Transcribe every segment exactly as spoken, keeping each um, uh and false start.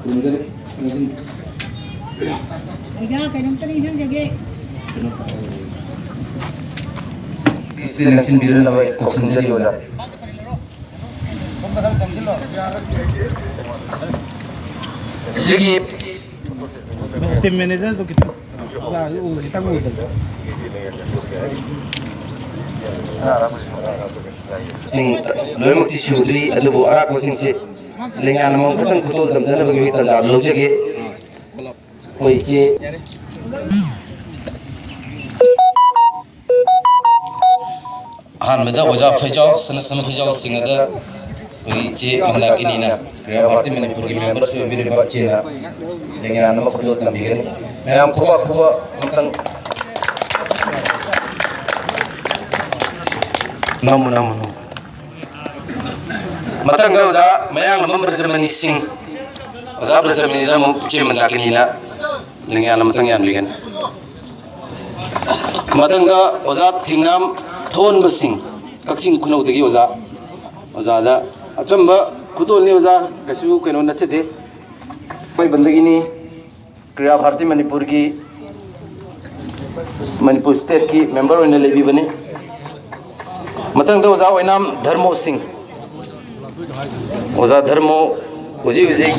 ꯈꯨꯔꯨꯝꯖꯔꯤ꯫ ꯑꯣꯖꯥ, ꯀꯩꯅꯣꯝꯇ ꯅꯤꯡꯁꯤꯡꯖꯒꯦ꯫ ꯁꯤꯗꯤ ꯂꯦꯡꯁꯤꯟꯕꯤꯔꯝꯅꯕ ꯀꯧꯁꯤꯟꯖꯔꯤ, ꯑꯣꯖꯥ꯫ ꯁꯤꯒꯤ team manager ꯗꯨ ꯈꯤꯇꯪ, ꯑꯣꯖꯥ, ꯎ-, ꯈꯤꯇꯪ ꯎꯗꯕ꯫ ꯁꯤꯡ ꯂꯣꯏꯅꯃꯛꯇꯤ ꯁꯨꯗ꯭ꯔꯤ, ꯑꯗꯨꯕꯨ ꯑꯔꯥꯛꯄꯁꯤꯡꯁꯤ ꯂꯦꯡꯌꯥꯟ ꯑꯃꯃꯝ ꯈꯛꯇꯪ ꯈꯨꯗꯣꯜ ꯇꯝꯖꯅꯕꯒꯤ ꯇꯥꯟꯖꯥ ꯂꯧꯖꯒꯦ꯫ ꯑꯩꯈꯣꯏ ꯏꯆꯦ ꯑꯍꯥꯟꯕꯗ ꯑꯣꯖꯥ ꯐꯩꯖꯥꯎ, ꯁꯅꯥꯁꯝ ꯐꯩꯖꯥꯎ ꯁꯤꯡ ꯑꯗ ꯑꯩꯈꯣꯏꯒꯤ ꯏꯆꯦ ꯃꯟꯗꯥꯀꯤꯅꯤꯅ, ꯀ꯭ꯔꯤꯌꯥ ꯚꯥꯔꯇꯤ ꯃꯅꯤꯄꯨꯔꯒꯤ ꯃꯦꯝꯕꯔꯁꯨ ꯑꯣꯏꯕꯤꯔꯤꯕ ꯏꯆꯦꯅ ꯂꯦꯡꯌꯥꯟ ꯑꯃ ꯈꯨꯗꯣꯜ ꯇꯝꯕꯤꯒꯅꯤ꯫ ꯃꯌꯥꯝ ꯈꯨꯕꯥꯛ ꯈꯨꯕꯥꯛ ꯑꯃꯇꯪ ꯅꯝꯃꯨ, ꯅꯝꯃꯨ, ꯅꯝꯃꯨ꯫ ꯃꯊꯪꯗ ꯑꯣꯖꯥ ꯃꯌꯥꯡꯂꯝꯕꯝ ꯕ꯭ꯔꯖꯃꯅꯤ ꯁꯤꯡ, ꯑꯣꯖꯥ ꯕ꯭ꯔꯖꯃꯅꯤꯗ ꯑꯃꯨꯛ ꯏꯆꯦ ꯃꯟꯗꯥꯀꯤꯅꯤꯅ ꯂꯦꯡꯌꯥꯟ ꯑꯃꯇꯪ ꯌꯥꯟꯕꯤꯒꯅꯤ꯫ ꯃꯊꯪꯗ ꯑꯣꯖꯥ ꯊꯤꯡꯅꯥꯝ ꯊꯣꯟꯕ ꯁꯤꯡ, ꯀꯛꯆꯤꯡ ꯈꯨꯅꯧꯗꯒꯤ ꯑꯣꯖꯥ, ꯑꯣꯖꯥꯗ ꯑꯆꯝꯕ ꯈꯨꯗꯣꯜꯅꯤ ꯑꯣꯖꯥ, ꯀꯩꯁꯨ ꯀꯩꯅꯣ ꯅꯠꯆꯗꯦ, ꯑꯩꯈꯣꯏ ꯕꯟꯗꯒꯤꯅꯤ꯫ ꯀ꯭ꯔꯤꯌꯥ ꯚꯥꯔꯇꯤ ꯃꯅꯤꯄꯨꯔꯒꯤ ꯃꯅꯤꯄꯨꯔ ꯁ꯭ꯇꯦꯠꯀꯤ ꯃꯦꯝꯕꯔ ꯑꯣꯏꯅ ꯂꯩꯕꯤꯕꯅꯤ꯫ ꯃꯊꯪꯗ ꯑꯣꯖꯥ ꯑꯣꯏꯅꯥꯝ ꯙꯔꯃꯣ ꯁꯤꯡ꯫ ꯑꯣꯖꯥ ꯙꯔꯃꯣ ꯍꯧꯖꯤꯛ ꯍꯧꯖꯤꯛ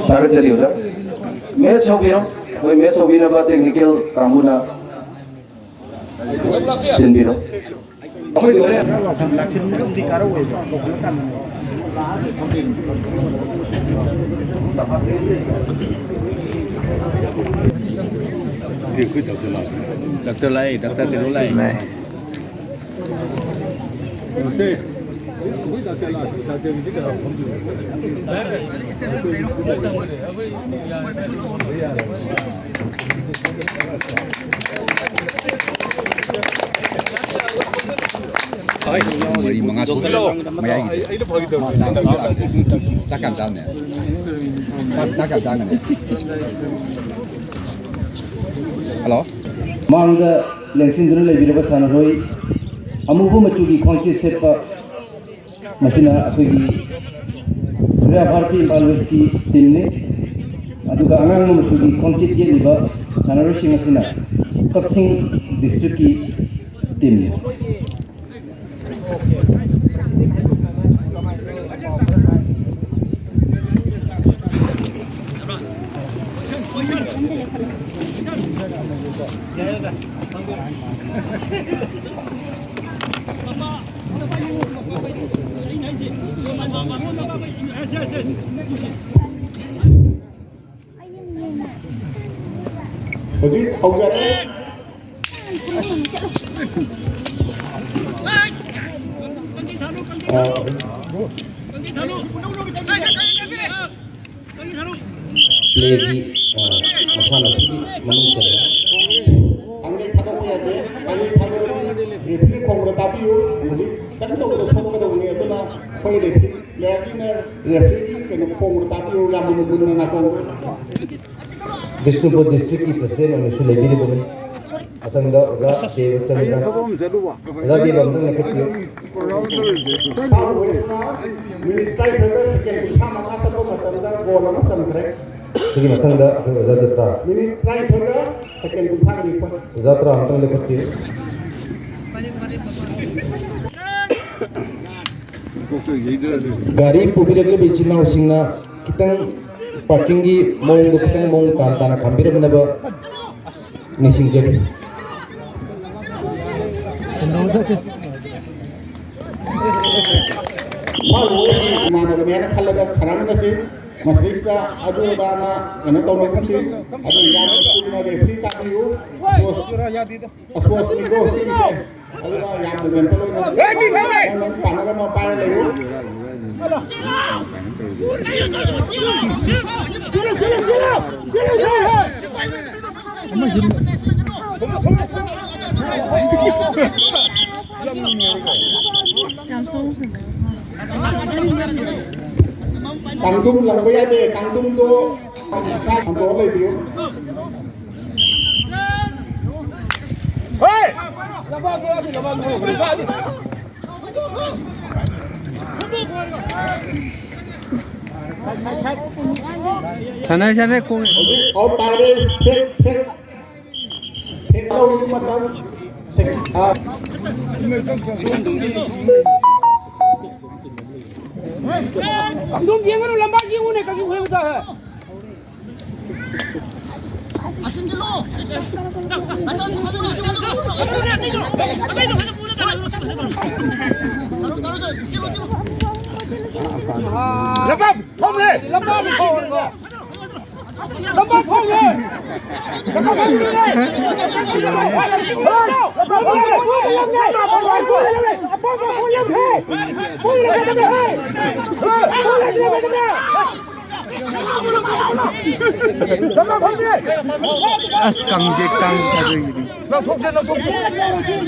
ꯊꯥꯒꯠꯆꯔꯤ ꯑꯣꯖꯥ꯫ ꯃꯦꯠꯁ ꯍꯧꯕꯤꯔꯣ, ꯑꯩꯈꯣꯏ ꯃꯦꯠꯁ ꯍꯧꯕꯤꯅꯕ ꯇꯦꯛꯅꯤꯀꯦꯜ ꯀꯥꯡꯕꯨꯅ ꯁꯤꯟꯕꯤꯔꯣ꯫ ꯑꯩꯈꯣꯏ ꯂꯣꯏꯔꯦ꯫ ꯗꯥꯛꯇꯔ ꯂꯥꯛꯑꯦ, ꯗꯥꯛꯇꯔ ꯀꯩꯅꯣ ꯂꯥꯛꯑꯦ꯫ ꯃꯔꯤ ꯃꯉꯥ ꯁꯨꯔꯦ꯫ ꯃꯌꯥꯏꯒꯤꯗꯤ꯫ ꯆꯥꯛ ꯌꯥꯝ ꯆꯥꯕꯅꯦ꯫ ꯆꯥꯛ, ꯆꯥꯛ ꯌꯥꯝ ꯆꯥꯒꯅꯦ꯫ ꯍꯜꯂꯣ꯫ ꯃꯥꯡꯗ ꯂꯦꯡꯁꯤꯟꯗꯨꯅ ꯂꯩꯕꯤꯔꯕ ꯁꯥꯟꯅꯔꯣꯏ ꯑꯃꯨꯕ ꯃꯆꯨꯒꯤ ꯈ꯭ꯋꯥꯡꯆꯦꯠ ꯁꯦꯠꯄ, ꯃꯁꯤꯅ ꯑꯩꯈꯣꯏꯒꯤ ꯄ꯭ꯔꯤꯌꯥ ꯚꯥꯔꯇꯤ ꯏꯝꯐꯥꯜ ꯋꯦꯁꯀꯤ ꯇꯤꯝꯅꯤ꯫ ꯑꯗꯨꯒ ꯑꯉꯥꯡꯕ ꯃꯆꯨꯒꯤ ꯈꯣꯡꯆꯤꯠ ꯌꯦꯠꯂꯤꯕ ꯁꯥꯟꯅꯔꯣꯏꯁꯤꯡ ꯑꯁꯤꯅ ꯀꯛꯆꯤꯡ ꯗꯤꯁꯇ꯭ꯔꯤꯛꯀꯤ ꯇꯤꯝꯅꯤ꯫ ꯍꯧꯖꯤꯛ ꯍꯧꯖꯔꯦ꯫ ꯑ, ꯄ꯭ꯂꯦꯒꯤ, ꯑ, ꯃꯁꯥꯟꯅ ꯑꯁꯤꯒꯤ ꯃꯅꯨꯡ ꯆꯜꯂꯦ꯫ ꯈꯪꯗꯦ, ꯊꯥꯗꯣꯛꯄ ꯌꯥꯗꯦ꯫ ꯈꯪꯗꯦ, ꯊꯥꯗꯣꯛꯑꯗꯤ ꯔꯦꯐ꯭ꯔꯤ ꯈꯣꯡꯗ ꯇꯥꯕꯤꯌꯨ꯫ ꯍꯧꯖꯤꯛ ꯈꯤꯇꯪ ꯇꯧꯕꯗ ꯁꯣꯛꯀꯗꯧꯕꯅꯤ꯫ ꯑꯗꯨꯅ ꯑꯩꯈꯣꯏ ꯔꯦꯐ꯭ꯔꯤ, ꯄ꯭ꯂꯦꯌꯔꯁꯤꯡꯅ ꯔꯦꯐ꯭ꯔꯤꯒꯤ ꯀꯩꯅꯣ ꯈꯣꯡꯗ ꯇꯥꯕꯤꯌꯨ꯫ ꯌꯥꯝꯅ ꯃꯨꯟꯅ ꯉꯥꯏꯈꯣ꯫ ꯕꯤꯁꯅꯨꯄꯨꯔ ꯗꯤꯁꯇ꯭ꯔꯤꯛꯀꯤ ꯄ꯭ꯔꯁꯤꯗꯦꯟ ꯑꯣꯏꯅꯁꯨ ꯂꯩꯕꯤꯔꯤꯕꯅꯤ꯫ ꯃꯊꯪꯗ ꯑꯣꯖꯥ ꯗꯦꯕ ꯆꯟꯗ꯭ꯔ꯫ ꯑꯣꯖꯥ ꯗꯦꯕ ꯑꯃꯇꯪ ꯂꯦꯞꯈꯠꯄꯤꯌꯨ꯫ ꯃꯤꯅꯤꯠ ꯇꯔꯥꯅꯤꯊꯣꯏꯒ ꯁꯦꯀꯦꯟ ꯀꯨꯟꯊ꯭ꯔꯥ ꯃꯉꯥ ꯆꯠꯄ ꯃꯇꯝꯗ ꯒꯣꯜ ꯑꯃ ꯆꯟꯈ꯭ꯔꯦ꯫ ꯁꯤꯒꯤ ꯃꯊꯪꯗ ꯑꯩꯈꯣꯏ ꯑꯣꯖꯥ ꯖꯇ꯭ꯔꯥ꯫ ꯃꯤꯅꯤꯠ ꯇꯔꯥꯅꯤꯊꯣꯏꯒ ꯁꯦꯀꯦꯟ ꯀꯨꯟꯊ꯭ꯔꯥꯒ ꯅꯤꯄꯥꯟ꯫ ꯑꯣꯖꯥ ꯖꯇ꯭ꯔꯥ ꯑꯃꯇꯪ ꯂꯦꯞꯈꯠꯄꯤꯌꯨ꯫ ꯒꯥꯔꯤ ꯄꯨꯕꯤꯔꯛꯂꯤꯕ ꯏꯆꯤꯜ ꯏꯅꯥꯎꯁꯤꯡꯅ ꯈꯤꯇꯪ ꯄꯥꯔꯀꯤꯡꯒꯤ ꯃꯑꯣꯡꯗꯣ ꯈꯤꯇꯪ ꯃꯑꯣꯡ ꯇꯥꯅ ꯇꯥꯅ ꯊꯝꯕꯤꯔꯝꯅꯕ ꯅꯤꯡꯁꯤꯡꯖꯔꯤ꯫ ꯏꯃꯥꯟꯅꯕꯅꯦꯅ ꯈꯜꯂꯒ ꯁꯥꯟꯅꯃꯤꯟꯅꯁꯤ꯫ ꯃꯁꯤꯗꯩꯁꯤꯗ ꯑꯗꯨ ꯑꯗꯥꯅ ꯀꯩꯅꯣ ꯇꯧꯅꯒꯨꯝꯁꯤ꯫ ꯑꯗꯨ ꯌꯥꯝꯅ ꯊꯨꯅ ꯔꯦꯐ꯭ꯔꯤ ꯇꯥꯕꯤꯌꯨ꯫ ꯏꯁꯄꯣꯔꯠꯁꯅꯤꯀꯣ ꯁꯤꯒꯤꯁꯦ꯫ ꯑꯗꯨꯒ ꯌꯥꯝꯅ ꯖꯦꯟꯇꯜ ꯑꯣꯏꯅ ꯅꯪ ꯅꯪ ꯄꯥꯔꯠꯅꯔ ꯑꯃ ꯄꯥꯏꯔ ꯂꯩꯌꯨ꯫ ꯀꯥꯡꯗꯨꯝ ꯂꯪꯕ ꯌꯥꯗꯦ꯫ ꯀꯥꯡꯗꯨꯝꯗꯣ ꯍꯟꯗꯣꯛꯑ ꯂꯩꯕꯤꯌꯨ꯫ ꯁꯥꯟꯅꯔꯦ, ꯁꯥꯟꯅꯔꯦ, ꯀꯣꯡꯉꯦ꯫ ꯍꯧꯖꯤꯛ ꯑꯥꯎꯠ ꯇꯥꯔꯦ꯫ ꯐꯦꯛ, ꯐꯦꯛ꯫ ꯐꯦꯛ ꯇꯧꯔꯤꯕ ꯃꯇꯝ꯫ ꯁꯦꯛ-, ꯑꯥ꯫ ꯑꯗꯨꯝ ꯌꯦꯡꯉꯨꯅꯨ, ꯂꯝꯕꯥ ꯌꯦꯡꯉꯨꯅꯦ, ꯀꯔꯤ ꯎꯍꯩ ꯎꯗꯥ ꯍꯦ? ꯑꯁ, ꯀꯪꯗꯦ, ꯀꯪ ꯁꯥꯗꯣꯏꯁꯤꯗꯤ꯫ ꯂꯧꯊꯣꯛꯀꯦ, ꯂꯧꯊꯣꯛꯀꯦ꯫ ꯉꯥꯏꯈꯣ,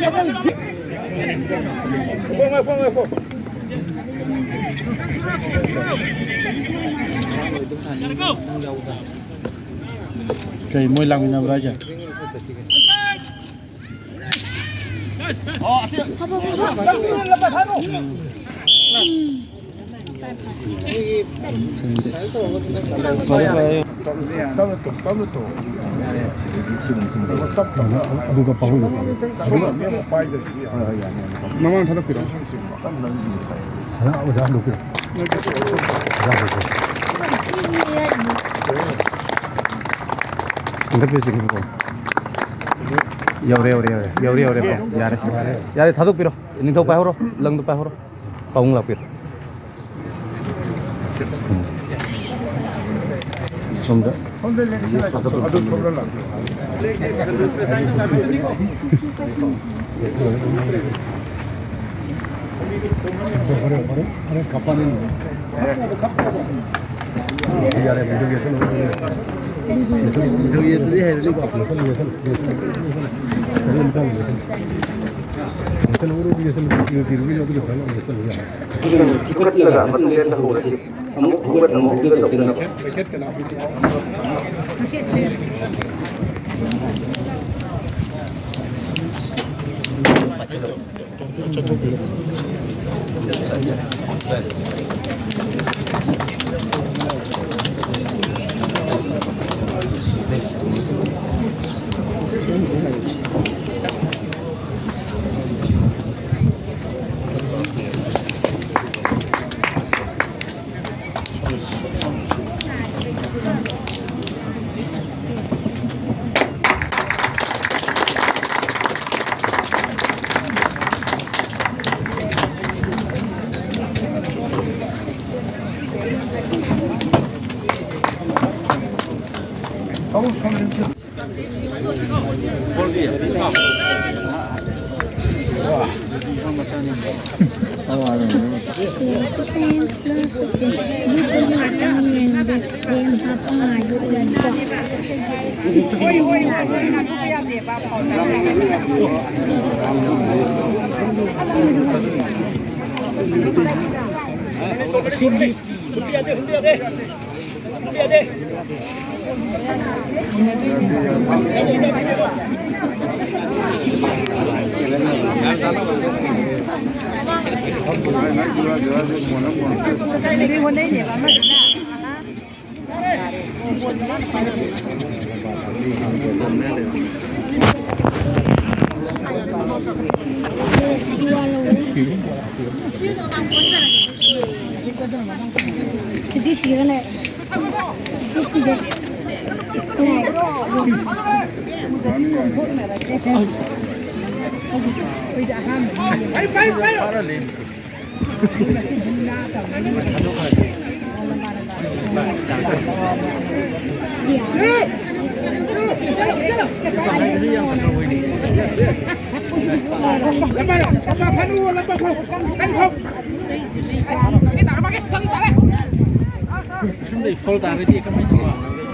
ꯉꯥꯏꯈꯣ, ꯉꯥꯏꯈꯣ꯫ ꯀꯩ, ꯃꯣꯏ ꯂꯥꯛꯃꯤꯟꯅꯕ꯭ꯔꯥ ꯍꯥꯏꯁꯦ? ꯑꯗꯨꯒ ꯄꯥꯍꯜꯂꯣ꯫ ꯃꯃꯥꯡ ꯊꯥꯗꯣꯛꯄꯤꯔꯣ꯫ ꯑꯣꯖꯥ ꯍꯟꯗꯣꯛꯄꯤꯔꯣ꯫ ꯍꯟꯗꯛꯀꯤꯁꯤꯀꯣ꯫ ꯌꯧꯔꯦ, ꯌꯧꯔꯦ, ꯌꯧꯔꯦ, ꯌꯧꯔꯦ, ꯌꯧꯔꯦ꯫ ꯌꯥꯔꯦ, ꯌꯥꯔꯦ, ꯊꯥꯗꯣꯛꯄꯤꯔꯣ꯫ ꯅꯤꯡꯊꯧ ꯄꯥꯏꯍꯧꯔꯣ, ꯂꯪꯗꯣ ꯄꯥꯏꯍꯧꯔꯣ꯫ ꯄꯥꯕꯨꯡ ꯂꯥꯛꯄꯤꯔꯣ꯫ ꯁꯣꯝꯗ꯫ ꯐꯨꯒꯠꯂꯒ ꯃꯇꯨꯡꯗ ꯍꯧꯕꯁꯤ ꯑꯃꯨꯛ ꯍꯧꯒꯠ ꯑꯃꯨꯛ ꯍꯧꯒꯠ ꯇꯧꯗꯅ꯫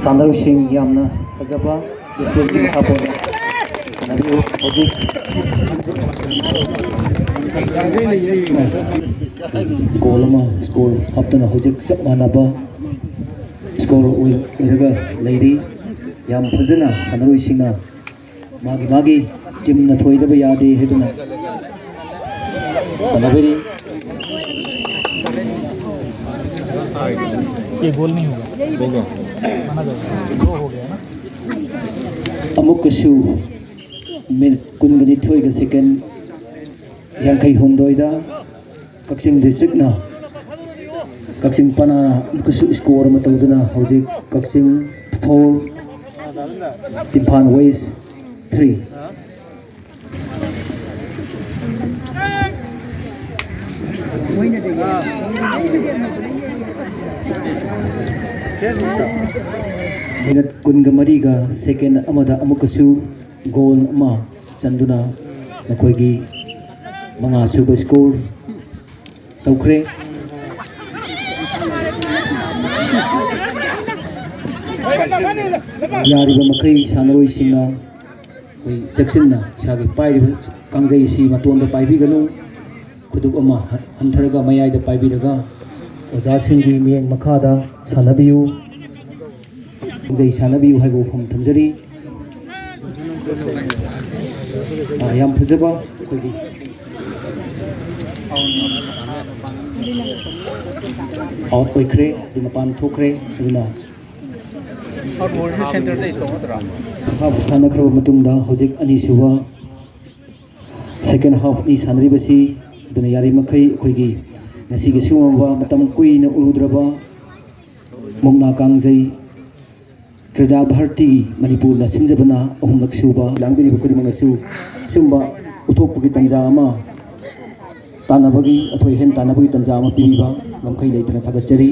ꯁꯥꯟꯅꯔꯣꯏꯁꯤꯡ ꯌꯥꯝꯅ ꯐꯖꯕ ꯗꯤꯁꯄ꯭ꯂꯤꯟꯒꯤ ꯃꯈꯥ ꯄꯣꯟꯅ ꯁꯥꯟꯅꯕꯤꯌꯨ꯫ ꯍꯧꯖꯤꯛ ꯒꯣꯜ ꯑꯃ ꯁ꯭ꯀꯣꯔ ꯍꯥꯞꯇꯨꯅ ꯍꯧꯖꯤꯛ ꯆꯞ ꯃꯥꯟꯅꯕ ꯁ꯭ꯀꯣꯔ ꯑꯣꯏꯔꯒ ꯂꯩꯔꯤ꯫ ꯌꯥꯝ ꯐꯖꯅ ꯁꯥꯟꯅꯔꯣꯏꯁꯤꯡꯅ ꯃꯥꯒꯤ ꯃꯥꯒꯤ ꯇꯤꯝꯅ ꯊꯣꯏꯗꯕ ꯌꯥꯗꯦ ꯍꯥꯏꯗꯨꯅ ꯁꯥꯟꯅꯕꯤꯔꯤ꯫ ये गोल नहीं होगा। नहीं, नहीं। माना जाएगा। दो हो गया ना। ꯑꯃꯨꯛꯀꯁꯨ ꯃꯤꯅꯤꯠ ꯀꯨꯟꯒ ꯅꯤꯊꯣꯏꯒ ꯁꯦꯀꯦꯟ ꯌꯥꯡꯈꯩ ꯍꯨꯝꯗꯣꯏꯗ ꯀꯛꯆꯤꯡ ꯗꯤꯁꯇ꯭ꯔꯤꯛꯅ ꯀꯛꯆꯤꯡ ꯄꯅꯥꯅ ꯑꯃꯨꯛꯀꯁꯨ ꯁ꯭ꯀꯣꯔ ꯑꯃ ꯇꯧꯗꯨꯅ ꯍꯧꯖꯤꯛ ꯀꯛꯆꯤꯡ four, Imphal west three. Minute ꯀꯨꯟꯒ ꯃꯔꯤꯒ ꯁꯦꯀꯦꯟ ꯑꯃꯗ ꯑꯃꯨꯛꯀꯁꯨ ꯒꯣꯜ ꯑꯃ ꯆꯟꯗꯨꯅ ꯃꯈꯣꯏꯒꯤ ꯃꯉꯥ ꯁꯨꯕ ꯁ꯭ꯀꯣꯔ ꯇꯧꯈ꯭ꯔꯦ꯫ ꯌꯥꯔꯤꯕ ꯃꯈꯩ ꯁꯥꯟꯅꯔꯣꯏꯁꯤꯡꯅ ꯑꯩꯈꯣꯏ ꯆꯦꯛꯁꯤꯟꯅ ꯏꯁꯥꯒꯤ ꯄꯥꯏꯔꯤꯕ ꯀꯥꯡꯖꯩ ꯑꯁꯤ ꯃꯇꯣꯟꯗ ꯄꯥꯏꯕꯤꯒꯅꯨ꯫ ꯈꯨꯗꯨꯞ ꯑꯃ ꯍꯟꯊꯔꯒ ꯃꯌꯥꯏꯗ ꯄꯥꯏꯕꯤꯔꯒ ꯑꯣꯖꯥꯁꯤꯡꯒꯤ ꯃꯤꯠꯌꯦꯡ ꯃꯈꯥꯗ ꯁꯥꯟꯅꯕꯤꯌꯨ꯫ ꯀꯥꯡꯖꯩ ꯁꯥꯟꯅꯕꯤꯌꯨ ꯍꯥꯏꯕ ꯋꯥꯐꯝ ꯊꯝꯖꯔꯤ꯫ ꯑꯥ, ꯌꯥꯝ ꯐꯖꯕ ꯑꯩꯈꯣꯏꯒꯤ ꯑꯥꯎꯠ ꯑꯣꯏꯈ꯭ꯔꯦ, ꯑꯗꯨ ꯃꯄꯥꯟ ꯊꯣꯛꯈ꯭ꯔꯦ꯫ ꯑꯗꯨꯅ ꯍꯥꯐ ꯁꯥꯟꯅꯈ꯭ꯔꯕ ꯃꯇꯨꯡꯗ ꯍꯧꯖꯤꯛ ꯑꯅꯤꯁꯨꯕ ꯁꯦꯀꯦꯟ ꯍꯥꯐꯅꯤ ꯁꯥꯟꯅꯔꯤꯕꯁꯤ꯫ ꯑꯗꯨꯅ ꯌꯥꯔꯤꯃꯈꯩ ꯑꯩꯈꯣꯏꯒꯤ ꯉꯁꯤꯒꯤ ꯁꯤꯒꯨꯝꯕ ꯃꯇꯝ ꯀꯨꯏꯅ ꯎꯔꯨꯗ꯭ꯔꯕ ꯃꯨꯛꯅꯥ ꯀꯥꯡꯖꯩ ꯀ꯭ꯔꯤꯗꯥ ꯚꯥꯔꯇꯤꯒꯤ ꯃꯅꯤꯄꯨꯔꯅ ꯁꯤꯟꯖꯕꯅ ꯑꯍꯨꯝꯂꯛ ꯁꯨꯕ ꯂꯥꯡꯕꯤꯔꯤꯕ ꯈꯨꯗꯤꯡꯃꯛꯅꯁꯨ ꯑꯆꯨꯝꯕ ꯎꯠꯊꯣꯛꯄꯒꯤ ꯇꯥꯟꯖꯥ ꯑꯃ ꯇꯥꯟꯅꯕꯒꯤ, ꯑꯊꯣꯏ ꯑꯍꯦꯟ ꯇꯥꯟꯅꯕꯒꯤ ꯇꯥꯟꯖꯥ ꯑꯃ ꯄꯤꯕꯤꯕ ꯉꯝꯈꯩ ꯂꯩꯇꯅ ꯊꯥꯒꯠꯆꯔꯤ꯫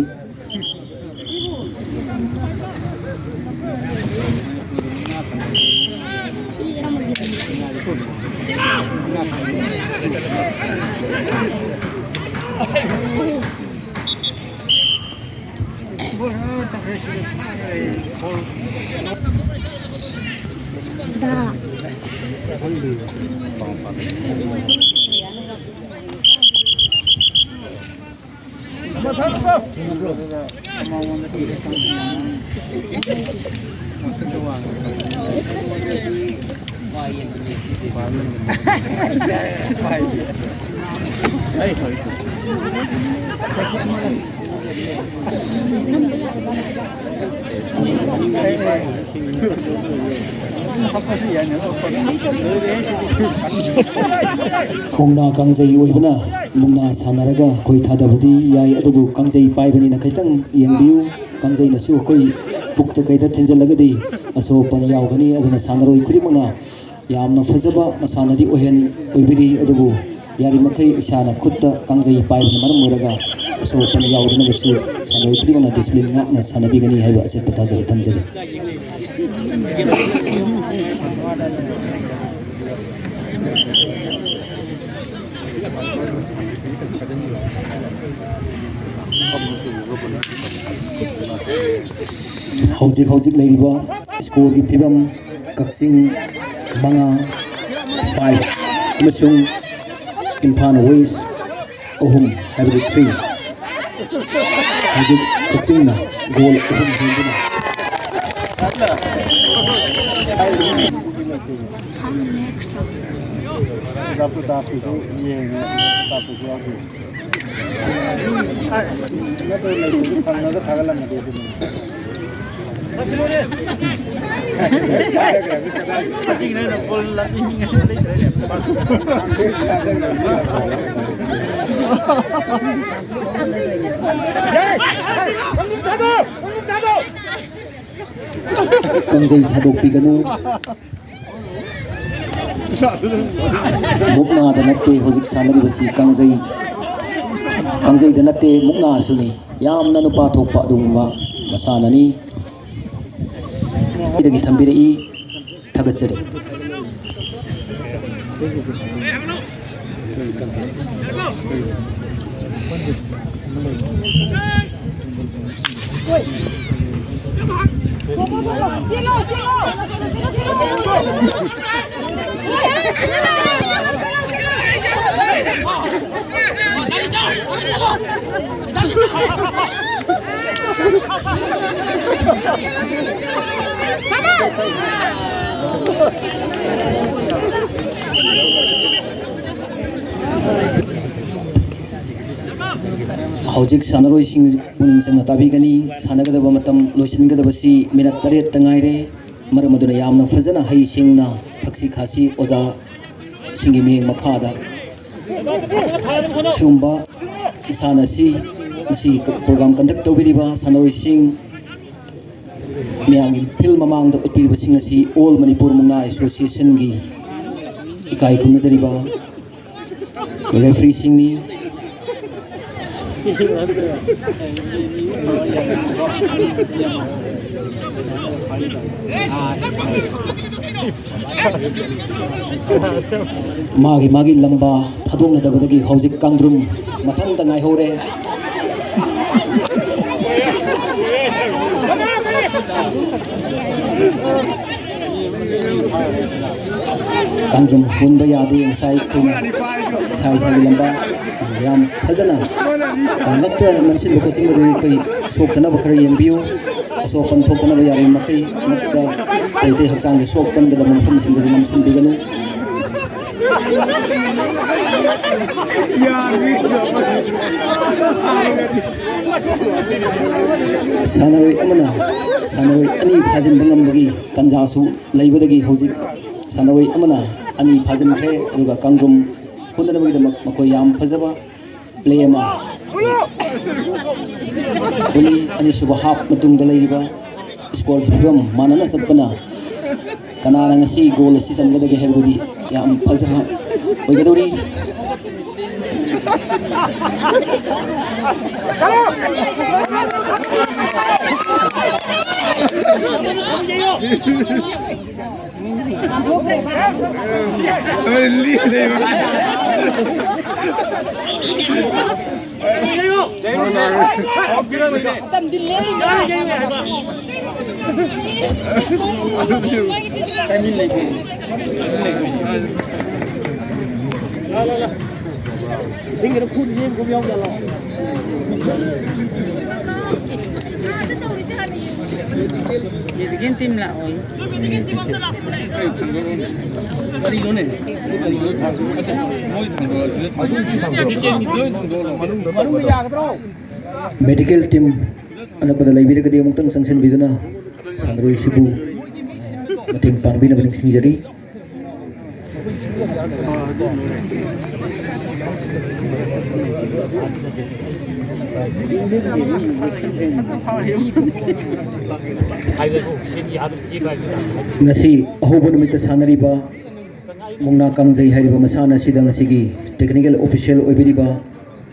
ꯈꯣꯡꯅꯥ ꯀꯥꯡꯖꯩ ꯑꯣꯏꯕꯅ ꯃꯨꯛꯅꯥ ꯁꯥꯟꯅꯔꯒ ꯈꯣꯏ ꯊꯥꯗꯕꯗꯤ ꯌꯥꯏ, ꯑꯗꯨꯕꯨ ꯀꯥꯡꯖꯩ ꯄꯥꯏꯕꯅꯤꯅ ꯈꯤꯇꯪ ꯌꯦꯡꯕꯤꯌꯨ꯫ ꯀꯥꯡꯖꯩꯅꯁꯨ ꯑꯩꯈꯣꯏ ꯄꯨꯛꯇ ꯀꯩꯗ ꯊꯤꯟꯖꯤꯜꯂꯒꯗꯤ ꯑꯁꯣꯛ ꯑꯄꯟ ꯌꯥꯎꯒꯅꯤ꯫ ꯑꯗꯨꯅ ꯁꯥꯟꯅꯔꯣꯏ ꯈꯨꯗꯤꯡꯃꯛꯅ ꯌꯥꯝꯅ ꯐꯖꯕ ꯃꯁꯥꯟꯅꯗꯤ ꯑꯣꯏꯍꯟ-, ꯑꯣꯏꯕꯤꯔꯤ, ꯑꯗꯨꯕꯨ ꯌꯥꯔꯤꯃꯈꯩ ꯏꯁꯥꯅ ꯈꯨꯠꯇ ꯀꯥꯡꯖꯩ ꯄꯥꯏꯕꯅ ꯃꯔꯝ ꯑꯣꯏꯔꯒ ꯑꯁꯣꯛ ꯑꯄꯟ ꯌꯥꯎꯗꯅꯕꯁꯨ ꯁꯥꯟꯅꯔꯣꯏ ꯈꯨꯗꯤꯡꯃꯛꯅ ꯗꯤꯁꯤꯄ꯭ꯂꯤꯟ ꯉꯥꯛꯅ ꯁꯥꯟꯅꯕꯤꯒꯅꯤ ꯍꯥꯏꯕ ꯑꯆꯦꯠꯄ ꯊꯥꯖꯕ ꯊꯝꯖꯔꯤ꯫ ꯍꯧꯖꯤꯛ ꯍꯧꯖꯤꯛ ꯂꯩꯔꯤꯕ score ꯒꯤ ꯐꯤꯕꯝ: ꯀꯛꯆꯤꯡ ꯃꯉꯥ, five, ꯑꯃꯁꯨꯡ ꯏꯝꯐꯥꯜ ꯋꯦꯁ ꯑꯍꯨꯝ, ꯍꯥꯏꯕꯗꯤ three꯫ ꯍꯧꯖꯤꯛ ꯀꯛꯆꯤꯡꯅ goal ꯑꯍꯨꯝ ꯍꯦꯟꯗꯨꯅ꯫ ꯇꯥꯞꯄꯨ ꯇꯥꯞꯄꯨꯁꯨ ꯌꯦꯡꯉꯦ, ꯇꯥꯞꯄꯨꯁꯨ ꯌꯥꯎꯗꯦ꯫ ꯅꯠꯇ꯭ꯔꯒ ꯂꯩꯕꯗꯨ ꯐꯪꯉꯒ ꯊꯥꯒꯠꯂꯝꯃꯗꯤ ꯑꯗꯨꯅꯤ꯫ ꯀꯥꯡꯖꯩ ꯊꯥꯗꯣꯛꯄꯤꯒꯅꯨ꯫ ꯃꯨꯛꯅꯥꯗ ꯅꯠꯇꯦ ꯍꯧꯖꯤꯛ ꯁꯥꯟꯅꯔꯤꯕꯁꯤ, ꯀꯥꯡꯖꯩ, ꯀꯥꯡꯖꯩꯗ ꯅꯠꯇꯦ, ꯃꯨꯛꯅꯥꯁꯨꯅꯤ꯫ ꯌꯥꯝꯅ ꯅꯨꯄꯥ ꯊꯣꯛꯄ ꯑꯗꯨꯒꯨꯝꯕ ꯃꯁꯥꯟꯅꯅꯤ꯫ ꯗꯒꯤ ꯊꯝꯕꯤꯔꯛꯏ꯫ ꯊꯥꯒꯠꯆꯔꯤ꯫ ꯍꯧꯖꯤꯛ ꯁꯥꯟꯅꯔꯣꯏꯁꯤꯡ ꯄꯨꯛꯅꯤꯡ ꯆꯪꯅ ꯇꯥꯕꯤꯒꯅꯤ꯫ ꯁꯥꯟꯅꯒꯗꯕ ꯃꯇꯝ ꯂꯣꯏꯁꯤꯟꯒꯗꯕꯁꯤ ꯃꯤꯅꯠ ꯇꯔꯦꯠꯇ ꯉꯥꯏꯔꯦ꯫ ꯃꯔꯝ ꯑꯗꯨꯅ ꯌꯥꯝꯅ ꯐꯖꯅ ꯍꯩꯁꯤꯡꯅ ꯊꯛꯁꯤ ꯈꯥꯁꯤ ꯑꯣꯖꯥꯁꯤꯡꯒꯤ ꯃꯤꯠꯌꯦꯡ ꯃꯈꯥꯗ ꯁꯤꯒꯨꯝꯕ ꯃꯁꯥꯟꯅ ꯑꯁꯤ, ꯉꯁꯤꯒꯤ program conduct ꯇꯧꯕꯤꯔꯤꯕ ꯁꯥꯟꯅꯔꯣꯏꯁꯤꯡ, ꯃꯤꯌꯥꯝꯒꯤ ꯐꯤꯜ ꯃꯃꯥꯡꯗ ꯎꯠꯄꯤꯔꯤꯕꯁꯤꯡ ꯑꯁꯤ All Manipur Mukna Association ꯒꯤ ꯏꯀꯥꯏ ꯈꯨꯝꯅꯖꯔꯤꯕ referee ꯁꯤꯡꯅꯤ꯫ ꯃꯥꯒꯤ ꯃꯥꯒꯤ ꯂꯝꯕꯥ ꯊꯥꯗꯣꯛꯅꯗꯕꯗꯒꯤ ꯍꯧꯖꯤꯛ ꯀꯥꯡꯗ꯭ꯔꯨꯝ ꯃꯊꯟꯇ ꯉꯥꯏꯍꯧꯔꯦ꯫ ꯀꯥꯡꯗ꯭ꯔꯨꯝ ꯍꯨꯟꯕ ꯌꯥꯗꯦ꯫ ꯉꯁꯥꯏ ꯑꯩꯈꯣꯏꯅ ꯏꯁꯥ ꯏꯁꯥꯒꯤ ꯂꯝꯕꯥ ꯌꯥꯝ ꯐꯖꯅ ꯉꯛꯇ ꯅꯝꯁꯤꯟꯕ ꯈꯣꯠꯆꯤꯟꯕꯗꯨ ꯑꯩꯈꯣꯏ ꯁꯣꯛꯇꯅꯕ ꯈꯔ ꯌꯦꯡꯕꯤꯌꯨ꯫ ꯑꯁꯣꯛ ꯑꯄꯟ ꯊꯣꯛꯇꯅꯕ ꯌꯥꯔꯤꯕ ꯃꯈꯩ ꯉꯛꯇ ꯑꯇꯩ ꯑꯇꯩ ꯍꯛꯆꯥꯡꯒꯤ ꯁꯣꯛ ꯄꯟꯒꯗꯕ ꯃꯐꯝꯁꯤꯡꯗꯗꯤ ꯅꯝꯁꯤꯟꯕꯤꯒꯅꯨ꯫ ꯁꯥꯟꯅꯔꯣꯏ ꯑꯃꯅ ꯁꯥꯟꯅꯔꯣꯏ ꯑꯅꯤ ꯐꯥꯖꯤꯟꯕ ꯉꯝꯕꯒꯤ ꯇꯥꯟꯖꯥꯁꯨ ꯂꯩꯕꯗꯒꯤ ꯍꯧꯖꯤꯛ ꯁꯥꯟꯅꯔꯣꯏ ꯑꯃꯅ ꯑꯅꯤ ꯐꯥꯖꯤꯟꯈ꯭ꯔꯦ꯫ ꯑꯗꯨꯒ ꯀꯥꯡꯗ꯭ꯔꯨꯝ ꯍꯨꯟꯅꯅꯕꯒꯤꯗꯃꯛ ꯃꯈꯣꯏ ꯌꯥꯝ ꯐꯖꯕ ꯄ꯭ꯂꯦ ꯑꯃ ꯎꯠꯂꯤ꯫ ꯑꯅꯤꯁꯨꯕ ꯍꯥꯞ ꯃꯇꯨꯡꯗ ꯂꯩꯔꯤꯕ ꯁ꯭ꯀꯣꯔꯒꯤ ꯐꯤꯕꯝ ꯃꯥꯟꯅꯅ ꯆꯠꯄꯅ ꯀꯅꯥꯅ ꯉꯁꯤ ꯒꯣꯜ ꯑꯁꯤ ꯆꯟꯒꯗꯒꯦ ꯍꯥꯏꯕꯗꯨꯗꯤ ꯌꯥꯝ ꯐꯖꯕ ꯑꯣꯏꯒꯗꯧꯔꯤ꯫ ꯃꯦꯗꯤꯀꯦꯜ ꯇꯤꯝ ꯂꯥꯛꯑꯣ꯫ ꯀꯔꯤꯅꯣꯅꯦ? ꯃꯣꯏ ꯊꯥꯡꯗꯣꯔꯛꯑꯁꯤꯅ ꯊꯥꯡꯗꯣꯔꯛꯑꯁꯤꯅ ꯃꯅꯨꯡꯗ ꯃꯦꯗꯤꯀꯦꯜ ꯇꯤꯝ ꯑꯅꯛꯄꯗ ꯂꯩꯕꯤꯔꯒꯗꯤ ꯑꯃꯨꯛꯇꯪ ꯆꯪꯁꯤꯟꯕꯤꯗꯨꯅ ꯁꯥꯟꯅꯔꯣꯏꯁꯤꯕꯨ ꯃꯇꯦꯡ ꯄꯥꯡꯕꯤꯅꯕ ꯅꯤꯡꯁꯤꯡꯖꯔꯤ꯫ ꯉꯁꯤ ꯑꯍꯧꯕ ꯅꯨꯃꯤꯠꯇ ꯁꯥꯟꯅꯔꯤꯕ ꯃꯨꯛꯅꯥ ꯀꯥꯡꯖꯩ ꯍꯥꯏꯔꯤꯕ ꯃꯁꯥꯟꯅ ꯑꯁꯤꯗ ꯉꯁꯤꯒꯤ technical official ꯑꯣꯏꯕꯤꯔꯤꯕ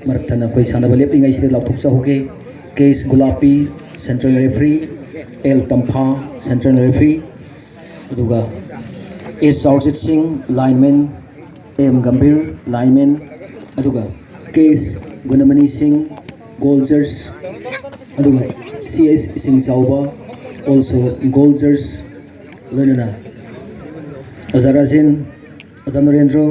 ꯃꯔꯛ ꯊꯠꯅ ꯑꯩꯈꯣꯏ ꯁꯥꯟꯅꯕ ꯂꯦꯞꯂꯤꯉꯩꯁꯤꯗ ꯂꯥꯎꯊꯣꯛꯆꯍꯧꯒꯦ꯫ K S Gulappi, central referee, L Tampha, central referee, ꯑꯗꯨꯒ ꯑꯦꯁ ꯆꯥꯎꯔꯖꯤꯠ ꯁꯤꯡ, lineman, ꯑꯦꯝ ꯒꯝꯚꯤꯔ, lineman, ꯑꯗꯨꯒ ꯀꯦ ꯑꯦꯁ ꯒꯨꯅꯃꯅꯤ ꯁꯤꯡ, goal judge, ꯑꯗꯨꯒ ꯁꯤ ꯑꯦꯁ ꯏꯁꯤꯡ ꯆꯥꯎꯕ, also goal judge, ꯂꯣꯏꯅꯅ ꯑꯣꯖꯥ ꯔꯥꯖꯦꯟ, ꯑꯣꯖꯥ ꯅꯔꯦꯟꯗ꯭ꯔꯣ꯫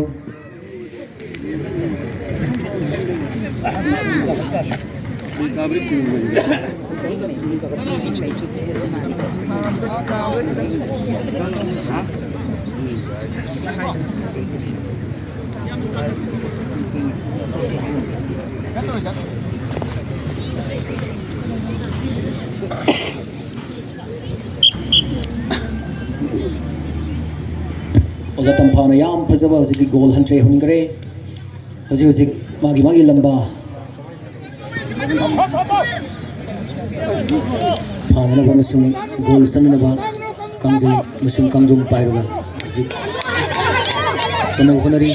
ꯑꯣꯖꯥ ꯇꯝꯐꯥꯅ ꯌꯥꯝ ꯐꯖꯕ ꯍꯧꯖꯤꯛꯀꯤ goal ꯍꯟꯊ꯭ꯔꯦ ꯍꯨꯟꯈ꯭ꯔꯦ꯫ ꯍꯧꯖꯤꯛ ꯍꯧꯖꯤꯛ ꯃꯥꯒꯤ ꯃꯥꯒꯤ ꯂꯝꯕꯥ ꯐꯥꯅꯅꯕ ꯑꯃꯁꯨꯡ goal ꯆꯟꯅꯅꯕ ꯀꯥꯡꯖꯩ ꯑꯃꯁꯨꯡ ꯀꯥꯡꯖꯣꯝ ꯄꯥꯏꯔꯒ ꯍꯧꯖꯤꯛ ꯆꯟꯅꯕ ꯍꯣꯠꯅꯔꯤ꯫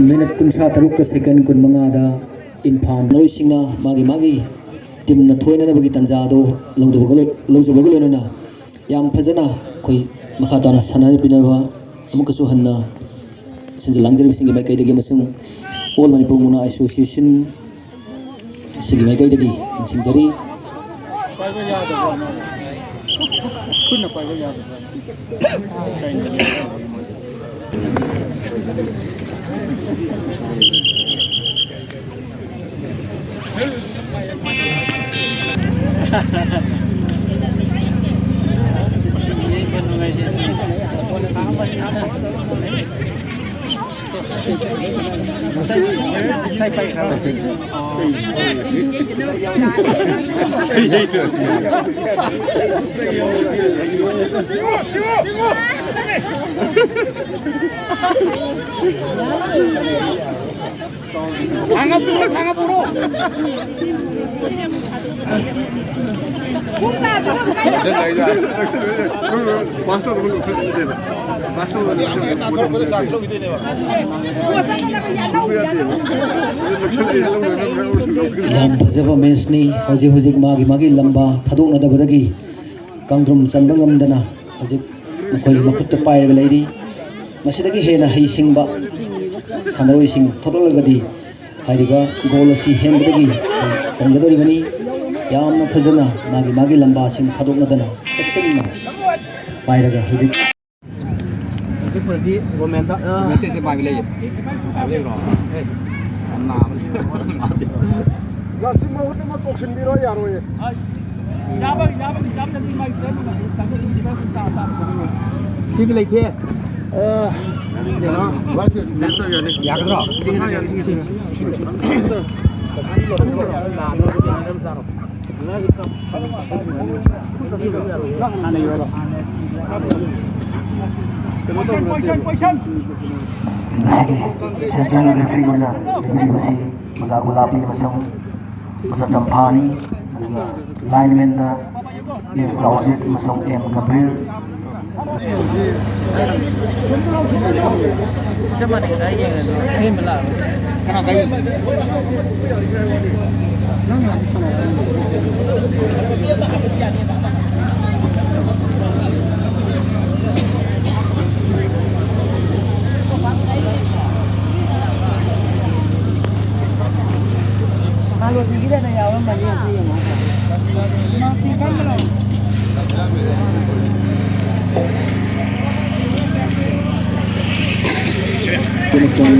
Minute ꯀꯨꯟꯊ꯭ꯔꯥ ꯇꯔꯨꯛꯀ second ꯀꯨꯟꯃꯉꯥꯗ ꯏꯝꯐꯥꯜ ꯃꯤꯑꯣꯏꯁꯤꯡꯅ ꯃꯥꯒꯤ ꯃꯥꯒꯤ teamꯅ ꯊꯣꯏꯅꯅꯕꯒꯤ ꯇꯥꯟꯖꯥ ꯑꯗꯨ ꯂꯧꯗꯕꯒ ꯂꯣꯏ-, ꯂꯧꯖꯕꯒ ꯂꯣꯏꯅꯅ ꯌꯥꯝ ꯐꯖꯅ ꯑꯩꯈꯣꯏ ꯃꯈꯥ ꯇꯥꯅ ꯁꯥꯟꯅꯕꯤꯅꯕ ꯑꯃꯨꯛꯀꯁꯨ ꯍꯟꯅ ꯁꯤꯟꯖ ꯂꯥꯡꯖꯔꯤꯕꯁꯤꯡꯒꯤ ꯃꯥꯏꯀꯩꯗꯒꯤ ꯑꯃꯁꯨꯡ All Manipur Mukna Association ꯁꯤꯒꯤ ꯃꯥꯏꯀꯩꯗꯒꯤ ꯅꯤꯡꯁꯤꯡꯖꯔꯤ꯫ ꯄꯥꯏꯕ ꯌꯥꯗꯕ꯭ꯔꯣ? ꯈꯨꯠꯅ ꯄꯥꯏꯕ ꯌꯥꯗꯕ꯭ꯔꯣ? ꯊꯥꯡꯒ ꯄꯨꯔꯣ, ꯊꯥꯡꯒ ꯄꯨꯔꯣ꯫ ꯌꯥꯝ ꯐꯖꯕ ꯃꯦꯠꯁꯅꯤ꯫ ꯍꯧꯖꯤꯛ ꯍꯧꯖꯤꯛ ꯃꯥꯒꯤ ꯃꯥꯒꯤ ꯂꯝꯕꯥ ꯊꯥꯗꯣꯛꯅꯗꯕꯗꯒꯤ ꯀꯥꯡꯗ꯭ꯔꯨꯝ ꯆꯟꯕ ꯉꯝꯗꯅ ꯍꯧꯖꯤꯛ ꯃꯈꯣꯏꯒꯤ ꯃꯈꯨꯠꯇ ꯄꯥꯏꯔꯒ ꯂꯩꯔꯤ꯫ ꯃꯁꯤꯗꯒꯤ ꯍꯦꯟꯅ ꯍꯩꯁꯤꯡꯕ ꯁꯥꯟꯅꯔꯣꯏꯁꯤꯡ ꯊꯣꯛꯂꯛꯂꯒꯗꯤ ꯍꯥꯏꯔꯤꯕ ꯒꯣꯜ ꯑꯁꯤ ꯍꯦꯟꯕꯗꯒꯤ ꯆꯟꯒꯗꯧꯔꯤꯕꯅꯤ꯫ ꯌꯥꯝꯅ ꯐꯖꯅ ꯃꯥꯒꯤ ꯃꯥꯒꯤ ꯂꯝꯕꯥꯁꯤꯡ ꯊꯥꯗꯣꯛꯅꯗꯅ ꯆꯦꯛꯁꯤꯟꯅ ꯄꯥꯏꯔꯒ ꯍꯧꯖꯤꯛ ꯍꯧꯖꯤꯛ ꯐꯨꯔꯗꯤ ꯒꯣꯔꯃꯦꯟꯗ ꯅꯠꯇꯦ, ꯁꯤ ꯄꯥꯏꯕ ꯂꯩꯌꯦ꯫ ꯄꯥꯏꯕ ꯂꯩꯕ꯭ꯔꯣ? ꯑꯦ, ꯌꯥꯝ ꯅꯥꯕꯅꯤ꯫ ꯖꯥꯁꯤ ꯃꯍꯨꯠ ꯑꯃ ꯀꯧꯁꯤꯟꯕꯤꯔꯣ, ꯌꯥꯔꯣꯏꯌꯦ꯫ ꯁꯤꯒꯤ ꯂꯩꯇꯦ꯫ ꯌꯥꯒꯗ꯭ꯔꯣ? ꯉꯁꯤꯒꯤ ꯁꯦꯟꯇ꯭ꯔꯦꯜ ꯔꯦꯐ꯭ꯔꯤ ꯑꯣꯏꯅ ꯂꯦꯡꯕꯤꯔꯤꯕꯁꯤ ꯑꯣꯖꯥ ꯒꯨꯂꯥꯕꯤ ꯑꯃꯁꯨꯡ ꯑꯣꯖꯥ ꯇꯝꯐꯥꯅꯤ꯫ ꯑꯗꯨꯒ ꯂꯥꯏꯟꯃꯦꯟꯗ ꯑꯦꯁ ꯔꯥꯎꯖꯤꯠ ꯑꯃꯁꯨꯡ ꯑꯦꯝ ꯒꯝꯚꯤꯔ꯫ ꯆꯞ ꯃꯥꯟꯅꯩ, ꯉꯁꯥꯏ ꯌꯦꯡꯉꯁꯨ ꯑꯍꯦꯟꯕ ꯂꯥꯛꯑꯔꯣꯏ꯫ ꯀꯅꯥ ꯀꯥꯏ? ꯅꯪ ꯉꯥꯏꯍꯥꯛ ꯁꯥꯟꯅꯧ꯫ ꯃꯥꯂꯣꯗꯤꯒꯤꯗꯅ ꯌꯥꯎꯔꯝꯃꯅꯤ, ꯑꯁꯤ ꯌꯦꯡꯉꯣ꯫ ꯃꯥꯁꯤ ꯀꯔꯝꯕꯅꯣ? ꯑꯃꯁꯨꯡ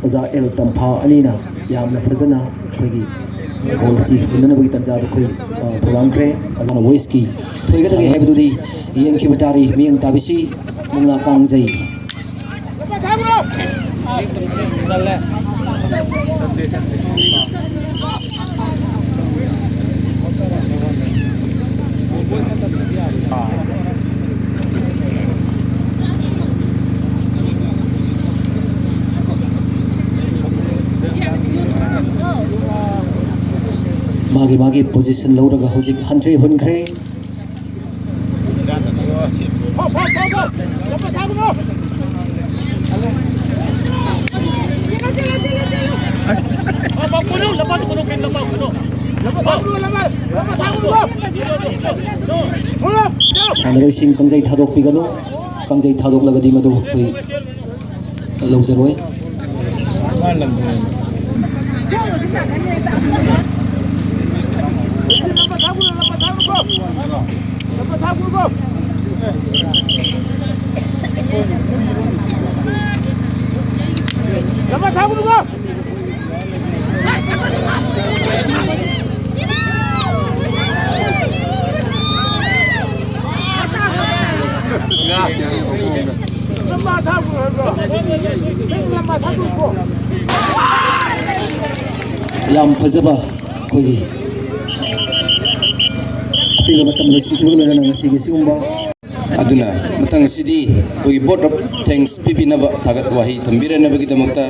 ꯑꯣꯖꯥ ꯑꯦꯜ ꯇꯝꯐꯥ ꯑꯅꯤꯅ ꯌꯥꯝꯅ ꯐꯖꯅ ꯑꯩꯈꯣꯏꯒꯤ ꯒꯣꯜ ꯑꯁꯤ ꯍꯨꯟꯅꯅꯕꯒꯤ ꯇꯥꯟꯖꯥꯗ ꯑꯩꯈꯣꯏ, ꯑ, ꯊꯧꯔꯥꯡꯈ꯭ꯔꯦ꯫ ꯑꯗꯨꯅ ꯋꯦꯁꯀꯤ ꯊꯣꯏꯒꯗꯒꯦ ꯍꯥꯏꯕꯗꯨꯗꯤ ꯌꯦꯡꯈꯤꯕ ꯇꯥꯔꯤ꯫ ꯃꯤꯠꯌꯦꯡ ꯇꯥꯕꯤꯁꯤ ꯃꯨꯛꯅꯥ ꯀꯥꯡꯖꯩ꯫ ꯃꯥꯒꯤ ꯃꯥꯒꯤ ꯄꯣꯖꯤꯁꯟ ꯂꯧꯔꯒ ꯍꯧꯖꯤꯛ ꯍꯟꯊ꯭ꯔꯤ ꯍꯨꯟꯈ꯭ꯔꯦ꯫ ꯁꯥꯟꯅꯔꯣꯏꯁꯤꯡ ꯀꯥꯡꯖꯩ ꯊꯥꯗꯣꯛꯄꯤꯒꯅꯨ꯫ ꯀꯥꯡꯖꯩ ꯊꯥꯗꯣꯛꯂꯒꯗꯤ ꯃꯗꯨ ꯑꯩꯈꯣꯏ ꯂꯧꯖꯔꯣꯏ꯫ ꯌꯥꯝ ꯐꯖꯕ ꯑꯩꯈꯣꯏꯒꯤ ꯑꯄꯤꯕ ꯃꯇꯝ ꯂꯣꯏꯁꯤꯟꯈꯤꯕꯒ ꯂꯣꯏꯅꯅ ꯉꯁꯤꯒꯤ ꯁꯤꯒꯨꯝꯕ ꯑꯗꯨꯅ ꯃꯊꯪ ꯑꯁꯤꯗꯤ ꯑꯩꯈꯣꯏꯒꯤ vote of thanks ꯄꯤꯕꯤꯅꯕ, ꯊꯥꯒꯠ ꯋꯥꯍꯩ ꯊꯝꯕꯤꯔꯅꯕꯒꯤꯗꯃꯛꯇ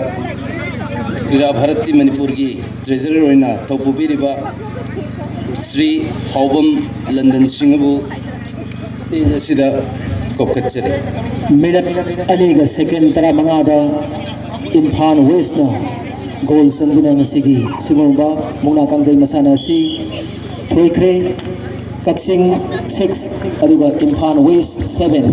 ꯀ꯭ꯔꯤꯔꯥ ꯚꯥꯔꯠꯇꯤ ꯃꯅꯤꯄꯨꯔꯒꯤ treasurer ꯑꯣꯏꯅ ꯊꯧ ꯄꯨꯕꯤꯔꯤꯕ ꯁ꯭ꯔꯤ ꯍꯥꯎꯕꯝ ꯂꯟꯗꯟ ꯁꯤꯡꯍꯕꯨ stage ꯑꯁꯤꯗ ꯀꯧꯈꯠꯆꯔꯤ꯫ ꯃꯤꯅꯠ ꯑꯅꯤꯒ ꯁꯦꯀꯦꯟ ꯇꯔꯥꯃꯉꯥꯗ ꯏꯝꯐꯥꯜ ꯋꯦꯁꯅ ꯒꯣꯜ ꯆꯟꯗꯨꯅ ꯉꯁꯤꯒꯤ ꯁꯤꯒꯨꯝꯕ ꯃꯨꯛꯅꯥ ꯀꯥꯡꯖꯩ ꯃꯁꯥꯟꯅ ꯑꯁꯤ ꯊꯣꯏꯈ꯭ꯔꯦ꯫ ꯀꯛꯆꯤꯡ ꯁꯤꯛꯁ ꯑꯗꯨꯒ ꯏꯝꯐꯥꯜ ꯋꯦꯁ ꯁꯚꯦꯟ꯫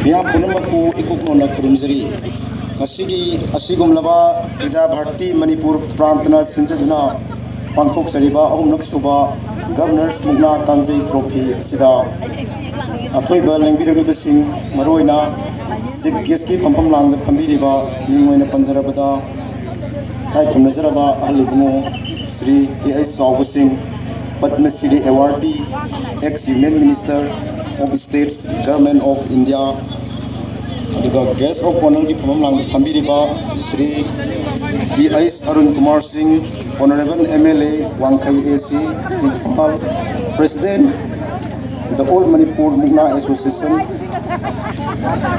ꯃꯤꯌꯥꯝ ꯄꯨꯝꯅꯃꯛꯄꯨ ꯏꯀꯨꯞ ꯅꯧꯅ ꯈꯨꯔꯨꯝꯖꯔꯤ꯫ ꯉꯁꯤꯒꯤ ꯑꯁꯤꯒꯨꯝꯂꯕ ꯀ꯭ꯔꯤꯗꯥ ꯚꯥꯔꯇꯤ ꯃꯅꯤꯄꯨꯔ ꯄ꯭ꯔꯥꯟꯇꯅ ꯁꯤꯟꯖꯗꯨꯅ ꯄꯥꯡꯊꯣꯛꯆꯔꯤꯕ ꯑꯍꯨꯝꯂꯛ ꯁꯨꯕ Governor's ꯃꯨꯛꯅꯥ ꯀꯥꯡꯖꯩ trophy ꯑꯁꯤꯗ ꯑꯊꯣꯏꯕ ꯂꯦꯡꯕꯤꯔꯛꯂꯤꯕꯁꯤꯡ, ꯃꯔꯨꯑꯣꯏꯅ chief guest ꯀꯤ ꯐꯝꯐꯝ ꯂꯥꯡꯗ ꯐꯝꯕꯤꯔꯤꯕ ꯃꯤꯡ ꯑꯣꯏꯅ ꯄꯟꯖꯔꯕꯗ ꯏꯀꯥꯏ ꯈꯨꯝꯅꯖꯔꯕ ꯑꯍꯜ ꯏꯕꯨꯡꯉꯣ ꯁ꯭ꯔꯤ ꯇꯤ ꯑꯩꯆ ꯆꯥꯎꯕꯁꯤꯡ, Padma Shri awardee, ex Union Minister of States, Government of India, ꯑꯗꯨꯒ guest of honour ꯒꯤ ꯐꯝꯐꯝ ꯂꯥꯡꯗ ꯐꯝꯕꯤꯔꯤꯕ ꯁ꯭ꯔꯤ ꯇꯤ ꯑꯩꯆ ꯑꯔꯨꯟ ꯀꯨꯃꯥꯔ ꯁꯤꯡ, Honourable M L A, ꯋꯥꯡꯈꯩ A C, Imphal, President, the All Manipur Mukna Association,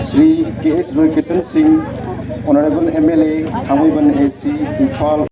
Shri ꯀꯦ ꯑꯦꯁ ꯖꯣꯏꯀꯤꯁꯟ ꯁꯤꯡ, Honorable M L A, Thangmeiband A C, Imphal